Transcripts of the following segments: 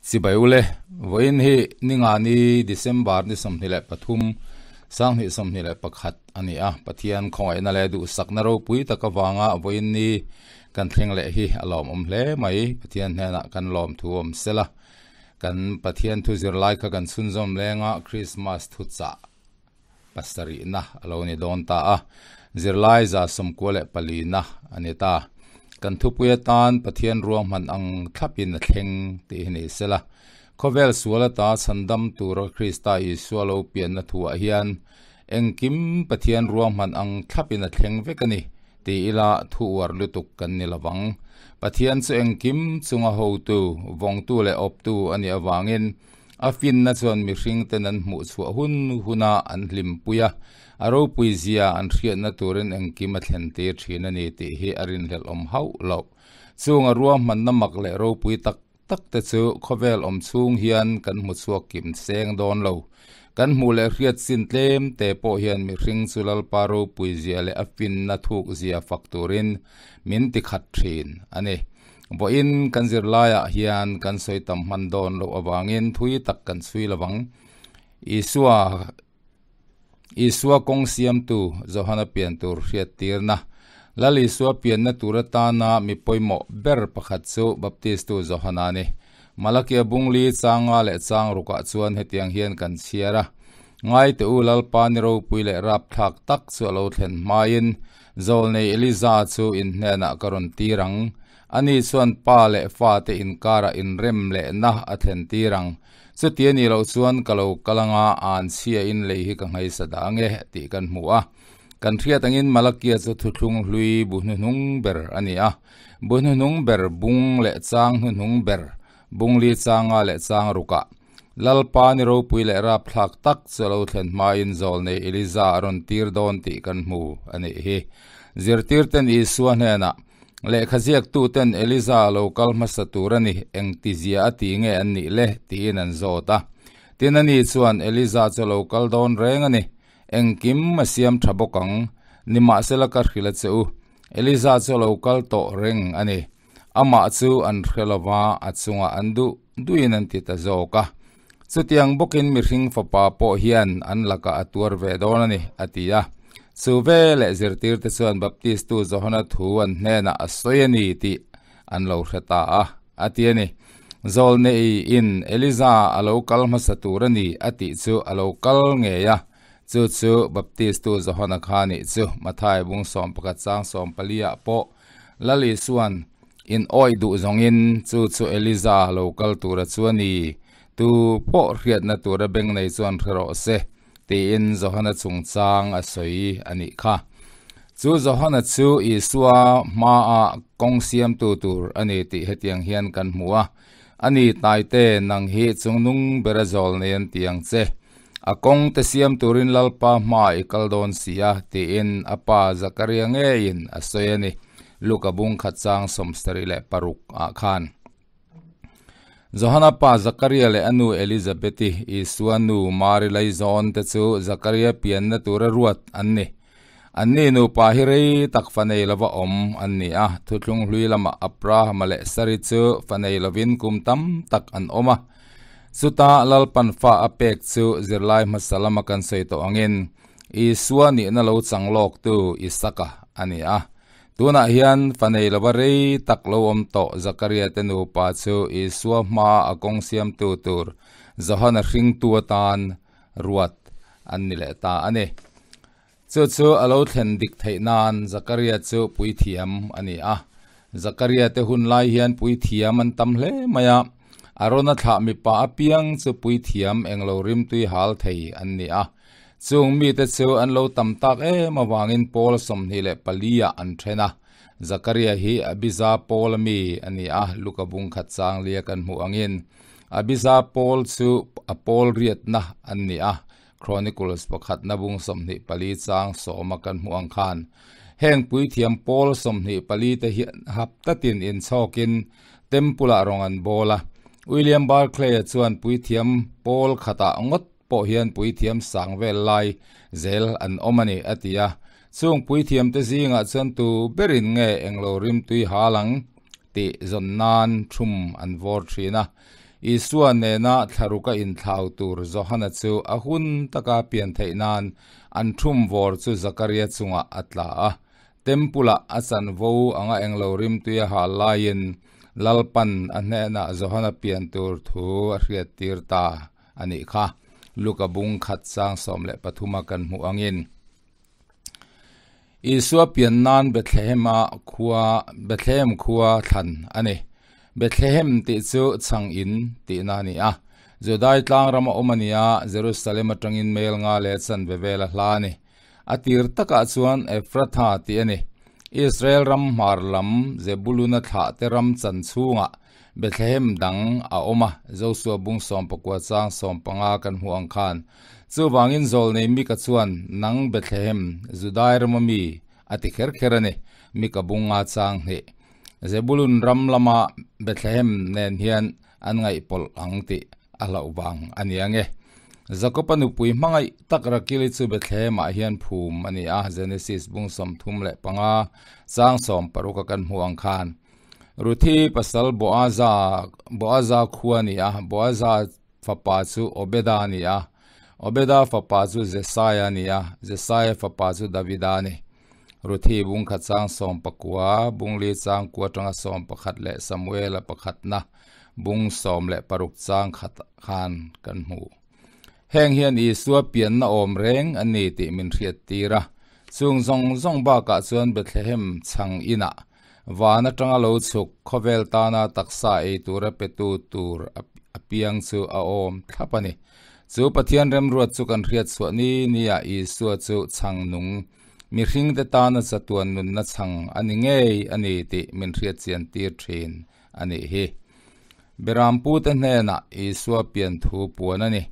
Chibai ule, vawiin hi Ningani, December ni 23, 2021 a ni a, Pathian khawngaihna leh duhsakna ropui tak avanga vawiin ni kan thleng leh hi a lawmawm hle mai. Pathian hnenah kan lawmthu awm sela, kan Pathian thu zirlai kha kan chhunzawm lenga Krismas thuchah pasarihna a lo ni dawn ta a, zirlai 94 na a ni ta. Kan thupui atan Pathian ruahman ang thlapin a thleng tih hi ni sela, khawvel sual ata chhandam tura Krista Isua lo pianna thuah hian engkim Pathian ruahman ang thlapin a thleng vek a ni ti ila thu uar lutuk kan ni lovang. Pathian chu engkim chunga hotu, vawngtu leh awptu a nih avangin A finna chuan mihringten an hmuh chhuah hun huna an hlimpui a, a ropui zia an hriatna turin engkim a thlen tir thin a ni tih hi a rinhlelh awm hauh loh. Chung a ruahmanna mak leh ropui tak tak te chu khawvel awm chhung hian kan hmu chhuak kim seng dawn lo. Kan hmuh leh hriat chin tlem te pawh hian mihring chu Lalpa ropui zia leh a finna thuk zia fak turin min ti khat thin a ni. Vawiin kan zirlaiah hian kan sawi tam hman dawn loh avangin thui tak kan chhui lovang. Isua Isua kawng siamtu Johana pian tur hriattirna Lal Isua pianna tur atana mi pawimawh ber pakhat chu Baptistu Johana a ni. Malakia bungli changa leh chang rukah chuan hetiang hian kan chhiar a, Ngai teh u Lalpa ni ropui leh rapthlak tak chu a lo thlen hmain Zawlnei Eliza chu in hnenah ka rawn tir ang. Ani chuan pa leh fate inkarah inrem lehna a thlen tir ang. Chuti a nih loh chuan ka lo kal anga an chhia in lei hi ka nghaisa dah ange tih kan hmu a. Kan hriat angin Malakia chu thuthlung hlui bu hnuhnung ber a ni a. Bu hnuhnung ber bung leh chang hnuhnung ber, bungli changa leh chang rukah. Lalpa ni ropui leh rapthlak tak chu a lo thlen hmain zawlnei Eliza a rawn tir dawn tih kan hmu a nih hi. Zirtirten Isua hnenah, Lehkha ziaktuten Eliza a lo kal hmasa tur a ni, engtizia a ti nge an nih le? tiin an zawt a. Tin ani chuan, Eliza chu a lo kal dawn reng a ni, engkim a siam tha bawk ang, nimahsela ka hrilh a che u, Eliza chu a lo kal tawh reng a ni. Amah chu an hre lo va, a chungah an duh duhin an ti ta zawk a. Chutiang bawkin mihring fapa pawh hian an lakah a tuar ve dawn a ni, a ti a. Chu veleh zirtirte chuan Baptistu Johana thu an hnenah a sawi a ni tih an lo hre ta a, a ti a ni. Zawlneiin Eliza a lo kal hmasa tur a ni a tih chu a lo kal ngei a. Chu chu Baptistu Johana kha nih chu Mathai bung 11 chang 14 ah pawh Lal Isua'n in awih duh zawngin chu chu Eliza lo kal tura chu a ni, tu pawh hriatna tura beng nei chuan hre rawh se, tiin Johana chungchang a sawi a nih kha. Chu Johana chu Isua hmaah kawng siamtu tur a ni tih hetiang hian kan hmu a, A ni taite, nang hi chungnung bera zawl nei an ti ang che. A kawng te siam turin Lalpa hma i kal dawn si a, tiin a pa Zakaria ngeiin a sawi a ni, Luka bung khat chang 76 ah khan. Johana pa Zakaria leh a nu Elizabeti, Isua nu Mari Laizawn te chu Zakaria pianna tura ruat an ni. Anni nupa hi rei tak fa nei lova awm an ni a, thuthlung hlui lamah Abrahama leh Sari chu fa nei lovin kum tam tak an awm a. Chuta Lalpan fa a pek chu zirlai hmasa lama kan sawi tawh angin Isua nihna lo chang lawktu Isaka a ni a. Tunah hian fa nei lova rei tak lo awm tawh Zakaria te nupa chu Isua hmaa a kawng siamtu tur Johana hringtu atan ruat an ni leh ta a ni. Chu chu a lo thlen dik theih nan Zakaria chu puithiam a ni a. Zakaria te hun lai hian puithiam an tam hle mai a. Arona thlah mipa apiang chu puithiam englo rimtui hal thei an ni a. Chung mite chu an lo tam tak em avangin pawl 24 ah an then a. Zakaria hi Abiza pawl ami a ni a, Luka bung khat chang lia kan hmuh angin Abiza pawl chu a pawl riatna an ni a. Chronicles pakhatna bung 24 chang sawma kan hmuh ang khan heng puithiam pawl 24 te hian haptatin inchhawkin temple ah rawng an bawl a. William Barclay a chuan puithiam pawl khatah ngawt pawh hian puithiam sang vel lai zel an awm a ni a ti a. Chung puithiam te zingah chuan tu berin nge englo rimtui hal ang tih zawn nan thum an vawr thin a. Isua nena thlaruka inthlau tur Johana chu a hun taka pian theih nan an thum vawr chu Zakaria chungah a tla a. Temple-ah a chanvo anga englo rimtui a hal laiin Lalpan a hnenah Johana pian tur thu a hriattir ta a nih kha. Luka bung khat chang 13 a kan hmuh angin. Isua pian nan Bethlehem-a khua Bethlehem khua thlan a ni. Bethlehem tih chu chhang in tihna a ni a. Judai tlang rama awm a ni a, Jerusalem atangin mel nga leh chanve vela hla a ni. A tir takah chuan Ephratha tih a ni. Israel ram hmar lam Zebuluna thlah te ram chan chhungah Bethlehem dang a awm a, Josua bung 19 chang 15 kan hmuh ang khan. Chuvangin zawlnei Mika chuan, Nang Bethlehem, Judai rama mi, a ti kher kher a ni, Mika bung nga chang hnih. Zebulun ram lama Bethlehem nen hian an ngaihpawlh ang tih a hlauh vang a ni ang e. Jakob-a nupui hmangaih tak Rakili chu Bethlehem-ah hian phum a ni a, Genesis bung 35 chang 60 a kan hmuh ang khan. Ruthi pasal Boaza, Boaza khua a ni a, Boaza fapa chu Obeda a ni a, Obeda fapa chu Jesaia a ni a, Jesaia fapa chu Davida a ni. Ruthi bung khat chang 19, bung li chang kua atanga 11 leh Samuela pakhatna bung 16 chang khat khan kan hmu. Heng hian Isua pianna awm reng a ni tih min hriat tir a. Chung zawng zawng bakah chuan Bethlehem chhang inah Van atanga lo chhuk khawvel tana taksa ei tura petu tur apiang chu a awm thlap a ni. Chu Pathian remruat chu kan hriat chhuah ni nia Isua chu chhang nung mihringte tana chatuan nunna chhang a ni ngei a ni tih min hriat chian tir thin a nih hi. Berampute hnenah Isua pian thu puan a ni.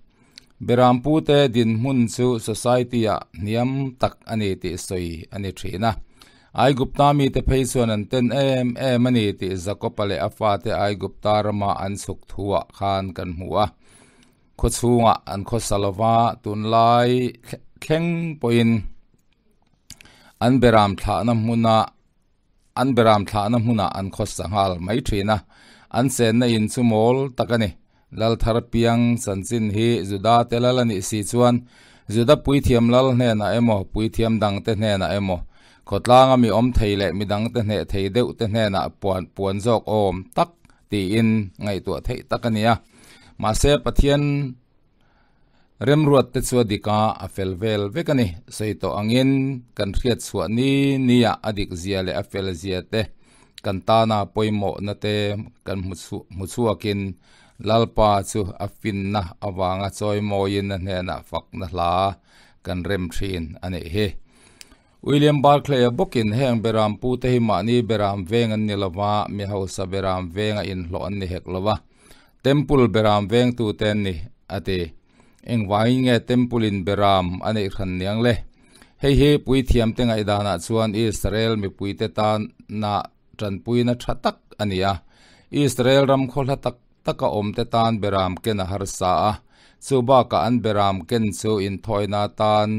Berampute dinhmun chu society-ah hniam tak a ni tih sawi a ni thin a. Aigupta mite phei chuan an ten em em a ni tih Jakob-a leh a fate Aigupta rama an chhuk thuah khan kan hmu a. Khaw chhungah an khawsa lova, tunlai thleng pawhin an beram thlahna hmuna An beram thlahna hmunah an khawsa nghal mai thin a, an chenna in chu mawl tak a ni. Lal thar piang chanchin hi Juda te lal a nih si chuan Juda puithiam lal hnenah emaw, puithiam dangte hnenah emaw, khawtlanga mi awm thei leh mi dangte hneh thei deuh te hnenah puan puan zawk awm tak tiin ngaihtuah theih tak a ni a. Mahse Pathian Remruat te chu a dik a, a fel vel vek a ni. Sawi tawh angin kan hriat chhuah ni nia a dik zia leh a fel zia te kan tana pawimawhna te kan hmu chhuakin Lalpa chu a finna avanga chawimawiin a hnenah fakna hla kan rem thin a nih hi. William Barclay-a bawkin heng beram pute hi mahni beram veng an ni lova, mi hausa beram venga inhlawh an ni hek lova. Temple beram vengtute an ni, a ti. Engvangin nge Temple-in beram a neih hran niang le? Hei hi puithiamte ngaihdanah chuan Israel mipuite tana tanpuina tha tak a ni a. Israel ram khawhla tak taka awmte tan beram ken a harsa a, chu bakah an beram ken chu inthawina tan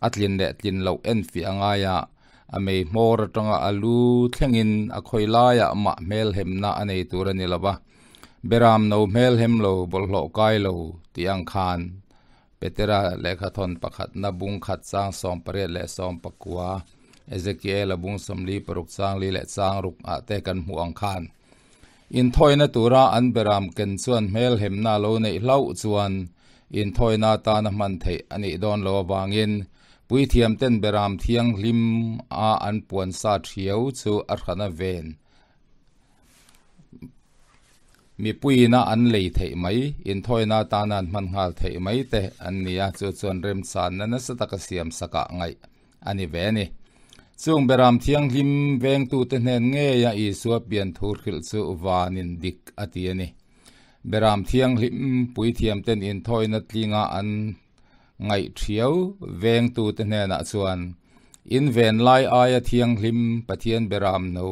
a tlin leh tlin loh enfiah a ngai a, a mei hmawr atanga a lu thlengin a khawi laiah mah hmelhemna a nei tur a ni lo va. Beram no hmelhem lo bawlhhlawh kai lo tih ang khan Petera lehkhathawn pakhatna bung khat chang 18 leh 19, Ezekiela bung 46 chang li leh chang ruk ah te kan hmuh ang khan inthawina tura an beram ken chuan hmelhemna lo neih hlauh chuan inthawina atana hman theih a nih dawn lo avangin puithiam ten beram thianghlim a an puan sa thiau chu a hrana ven Mipuiina an lei theih mai, inthawina atana an hman nghal theih mai te an ni a, chu chuan remchanna nasa taka siam sakah ngaih a ni ve a ni. Chung beram thianghlim vengtute hnen ngeia Isua pian thu hrilh chu vanin dik a ti a ni. Beram thianghlim puithiamten inthawina tlinga an ngaih thiau vengtute hnenah chuan in ven lai aia thianghlim Pathian beram no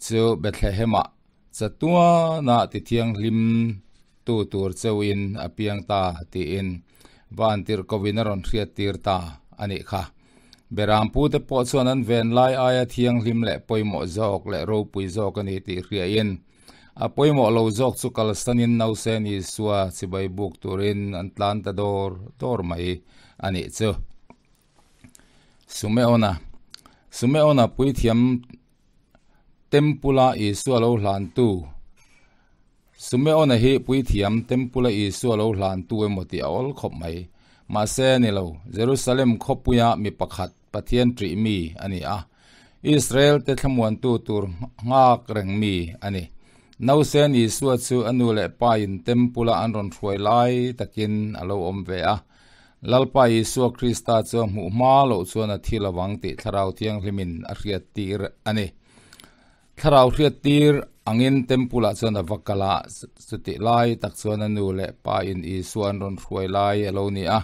chu Bethlehemah chatuana ti thianghlim tu tur cheuhin a piang ta tiin van tirhkohin a rawn hriat tir ta a nih kha. Beram pute pawh chuan an ven lai aia thianghlim leh pawimawh zawk leh ropui zawk a ni tih hriain. A pawimawh lo zawk chu kalsanin nausen Isua chibai buk turin an tlan ta dawr dawr mai a nih chu. Sumeona Sumeona puithiam Tempula Isua lo hlantu Sumeona hi puithiam Tempula Isua lo hlantu emaw tih a awl khawp mai. Mahse a ni lo, Jerusalem khawpuia mi pakhat Pathian ṭih mi a ni a, Israel te thlamuantu tur nghak reng mi a ni. Nausen Isua chu a nu leh pa in Tempula an rawn hruai lai takin a lo awm ve a. Lalpa Isua Krista chu a hmuh hma loh chuan a thi lovang tih Thlarau Thianghlimin a hriattir a ni. Thlarau hriattir angin Temple-ah chuan a va kal a, chutih lai tak chuan a nu leh pa in Isua an rawn hruai lai a lo ni a.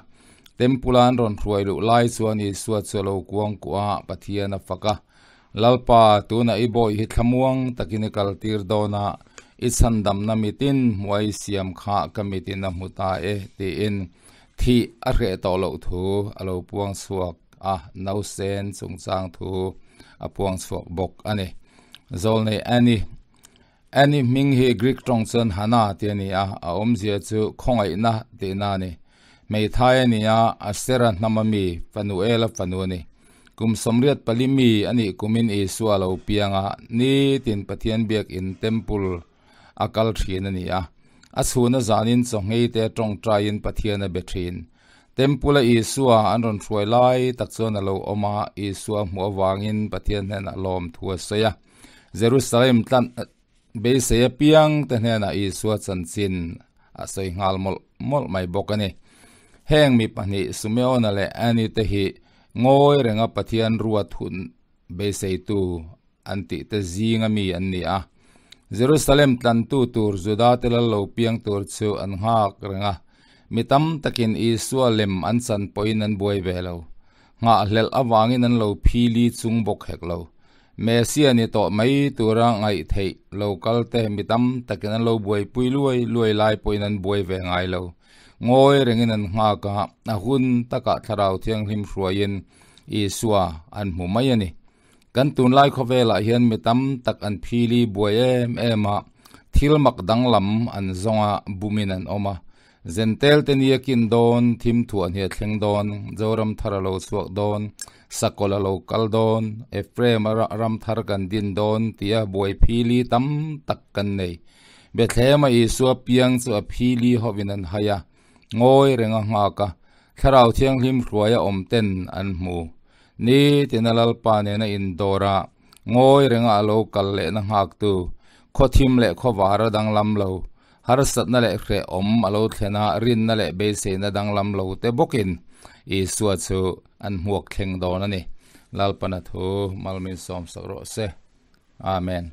Temple-a an rawn hruai luh lai chuan Isua chu a lo kuang kuah a, Pathian a fak a. Lalpa, tunah i bawi hi thlamuang takin i kaltir dawn a, i chhandamna mitin hmuai siam kha ka mitin a hmu ta e, tiin thih a hreh tawh loh thu a lo puang chhuak. a nausen chungchang thu a puang chhuak bawk a ni. Zawlnei Annie Annie hming hi Greek tawng chuan Hannah tih a ni a, a awmzia chu khawngaihna tihna a ni. Hmeithai a ni a, Asera hnama mi Fanuela fanu a ni. Kum 84 mi a nih kumin Isua a lo piang a, nitin Pathian biakin temple a kal thin a ni a. A chhuna zanin chawnghei te tawngtaiin Pathian a be thin. Temple-a Isua an rawn hruai lai tak chuan a lo awm a, Isua hmuh avangin Pathian hnenah lawm thu a sawi a. Jerusalem tlan beisei apiang te hnenah Isua chanchin a sawi nghal mawlh mawlh mai bawk a ni. Heng mi pahnih Sumeona leh Annie te hi ngawi renga Pathian ruat hun beiseitu an tih te zinga mi an ni a. Jerusalem tlantu tur Juda te lal lo piang tur chu an nghak reng a. Mi tam takin Isua lem an chan pawhin an buai ve lo. Nghahhlelh avangin an lo phili chung bawk hek lo. Mesia ni tawh mai tura ngaih theih lo kal te mi tam takin an lo buaipui luai luai lai pawhin an buai ve ngai lo. Ngawi rengin an nghak a, a hun takah Thlarau Thianghlim hruaiin Isua an hmu mai a ni. Kan tunlai khawvelah hian mi tam tak an phili buai em em a, thil mak danglam an zawng a, bumin an awm a. Zentel te nia kin dawn, thim thuah hniah thleng dawn, Zoram thar a lo chhuak dawn, Sakawlh a lo kal dawn, Ephraim a ram thar kan din dawn tia buai phili tam tak kan nei. Bethlehema Isua piang chu a phili hovin an hai a, ngawi reng a nghak a, Thlarau Thianghlim hruaia awm ten an hmu. Ni tina Lalpa nena indawr a, ngawi renga a lo kal lehna nghaktu, khawthim leh khawvar a danglam lo, harsatna leh hrehawm a lo thlen a, rinna leh beiseina danglam lo te bawkin Isua chu an hmuak thleng dawn a ni. Lalpana thu malmin sawmsak rawh se. Amen.